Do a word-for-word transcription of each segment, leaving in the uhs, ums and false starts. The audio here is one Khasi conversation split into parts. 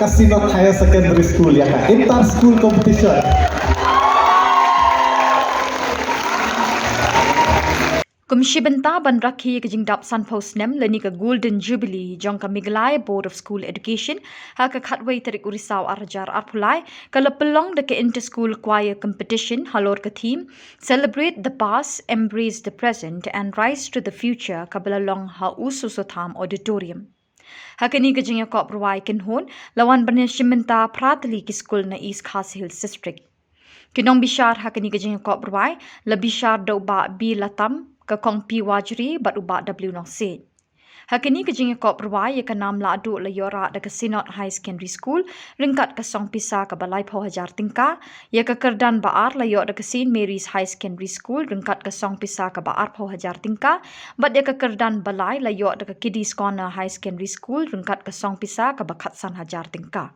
Synod Higher Secondary School ïa ka inter school competition. Kum shi bynta ban rakhe ïa ka jingdap sanphew snem lane ka Golden Jubilee jong ka Meghalaya Board of School Education, ha ka khatwei tarik u Risaw ar hajar arphew lai, ka la pynlong da ka Inter School Choir Competition halor ka theme Celebrate the Past, Embrace the Present and Rise to the Future, kaba la long ha U Soso Tham Auditorium. Ha kane ka jingïakop rwai kynhun la wan ban ïashim bynta phra tylli ki skul na East Khasi Hills District. Ki nongbishar ha kane ka jingïakop rwai la bishar da u Bah B Latam, ka Kong P Wajri bad u Bah W Nongsiej. Ha kane ka jingïakop rwai, ïa ka nam lahduh la ïoh rah da ka Synod Higher Secondary School ryngkat ka song pisa kaba laiphew hajar tyngka, ïa ka kyrdan ba ar la ïoh da ka Saint Mary's Higher Secondary School ryngkat ka song pisa kaba arphew hajar tyngka, bad ïa ka kyrdan ba lai la ïoh da ka Kiddies Corner Higher Secondary School ryngkat ka song pisa kaba khatsan hajar tyngka.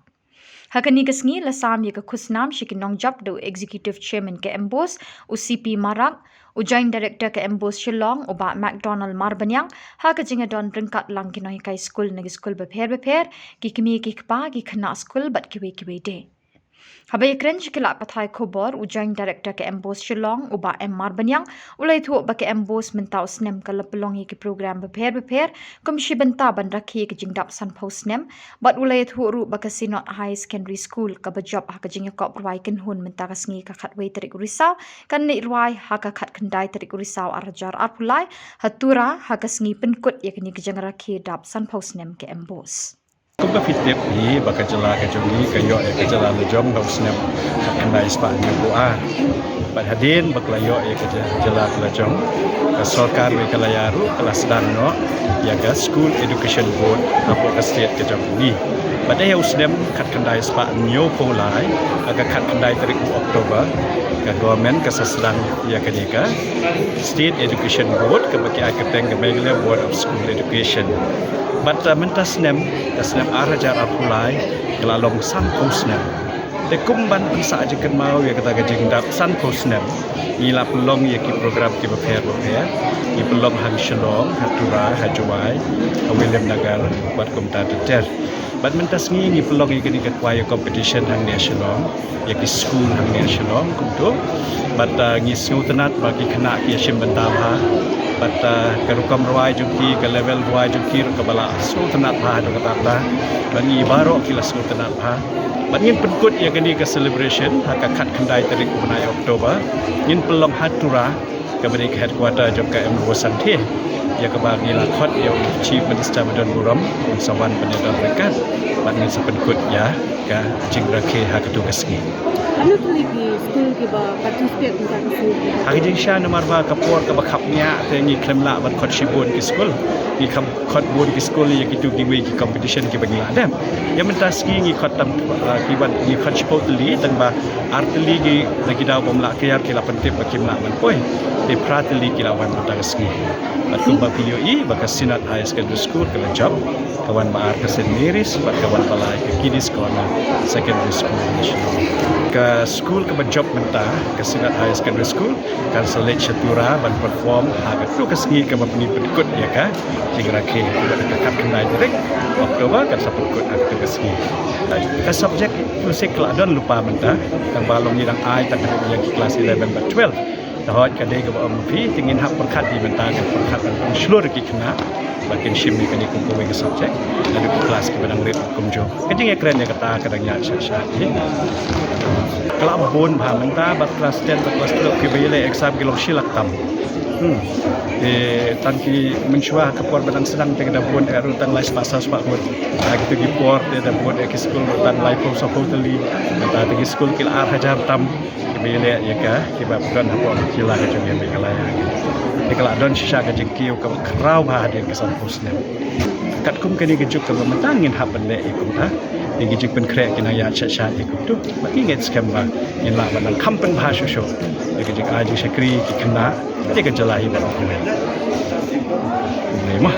Ha kane ka sngi la sam ïa ka khusnam sha ki nongjop da u Executive Chairman ka MBOSE, u C P Marak, u Joint Director ka MBOSE Shillong, u Bah McDonald Marbaniang, ha ka jingïadon ryngkat lang ki nonghikai skul na ki skul bapher bapher, ki kmie ki kpa, ki khynnah skul bad kiwei kiwei de. Haba ïakren sha ki lad pathai khubor, u Joint Director ka MBOSE Shillong, u Bah M Marbaniang, u la ïathuh ba ka MBOSE mynta u snem ka la pynlong ïa ki program bapher bapher kum shi bynta ban rakhe ïa ka jingdap sanphew snem, bad u la ïathuh ruh ba ka Synod Higher Secondary School kaba jop ha ka jingïakop rwai kynhun mynta ka sngi ka khatwei tarik u Risaw kan leit rwai ha ka khatkhyndai tarik u Risaw ar hajar arphew lai ha Tura, ha ka sngi pynkut ïa kane ka jingrakhe dap sanphew snem ka MBOSE. Kum ba phi tip hi ba ka jylla ka jong ngi ka ïoh ïa ka jylla lajong ha u snem khatkhyndai spah hynñiewphew ar. Bad hadien ba ka la ïoh ïa ka jylla ka lajong, ka sorkar ba ka la ïaroh ka la sdang noh ïa ka School Education Board hapoh ka state ka jong ngi. Bad ha u snem khatkhyndai spah hynñiewphew lai, ha ka khatkhyndai tarik u October, ka government ka sa sdang ïa kane ka State Education Board kaba ki ai kyrteng ka Meghalaya Board of School Education. Bad mynta snem, ka snem ar hajar arphew lai, ka la long sanphew snem. Te kum ban pynsah jingkynmaw ïa kata ka jingdap sanphew snem, ngi la pynlong ïa ki program kiba pher bapher. Ngi pynlong ha Shillong, ha Tura, ha Jowai, ha Williamnagar bad kumta ter ter. Bad mynta sngi ngi pynlong ïa kane ka choir competition hangne ha Shillong, ïa ki skul hangne ha Shillong kumto. Bad ngi sngewtynnat ba ki khynnah ki ïashim bynta bha. Bad ka rukom rwai jong ki, ka level rwai jong ki ruh kaba la sngewtynnat bha haduh katta katta. Bad ngi baroh ki la sngewtynnat bha. Bad ngin pynkut ïa kane ka celebration ha ka khatkhyndai tarik u bnai October. Ngin pynlong ha Tura, kaba dei ka headquarter jong ka MBOSE Sangeh, ïa kaba ngi la khot ïa u Chief Minister ba don burom un sa wan ban ïadon ryngkat. Bad ngin sa pynkut ïa ka jingrakhe ha katu ka sngi. Katno tylli ki skul kiba participate mynta ka sngi? Ha ka jingshisha namar ba ka por kaba khapngiah te ngi khlem lah ban khot shibun ki skul. Ngi kham khot bun ki skul ïa kitu kiwei ki competition kiba ngi la dep. Ïa mynta sngi ngi khot tang, ah, kiba ngi khot shiphew tylli, tang ba ar tylli ki na ki daw bym lah clear ki la pyntip ba kim lah ban poi. Te phra tylli ki la wan mynta ka sngi. Bad kumba phi ïohi ba ka Synod Higher Secondary School ka la jop, ka wan ba ar ka Saint Mary's, bad ka wan ba lai ka Kiddies Corner Secondary School. Ka skul kaba jop mynta, ka Synod Higher Secondary School, kan sa leit sha Tura ban perform ha katu ka sngi kaba pynpynkut ïa ka jingrakhe, kaba ka khatkhyndai tarik October kan sa pynkut ha katu ka sngi. Ka subject music ka la don lypa mynta, tang ba long ngi dang ai tang ïa ki class eleven bad twelve. Te hooid ka dei kaba ong phi, te ngin hap pyrkhat ïa mynta, ngin pyrkhat ban pynshlur ïa ki khynnah ba kin shim ïa kane kum kawei ka subject naduh ki class kiba dang rit kumjuh. Ka jingïakren ïa kata ka dang ïaid shah shah hi. Ka la bun bha mynta, bad class ten bad class twelve kiba ïaleh exam ki long shi lak tam. Hmm. Te tang ki mynshuwa ka por ba dang sdang te ka da bun eh ruh tang lai spah saw spah ngut. Ha kitu ki por te da bun eh ki skul ruh tang laiphew sawphew tylli. Mynta te ki skul ki la ar hajar tam kiba ïaleh ïa ka, kiba pyndonkam hapoh ka jylla ka jong ngi Meghalaya. Te ka la don shisha ka jingkiew kaba khraw bha hadien ka sanphew snem. Katkum kane ka juk kaba mynta ngin hap ban leh ïa kumta, ïa ki jingpynkhreh ki nang ïaid shah shah ïa kumtu. Bad ngi ngeit skhem ba ngin lah ban nang kham pynbha shuh shuh ïa ka jingai jingshakri ki khynnah, ïa ka jylla hi bad u khynnah. Kumne mo.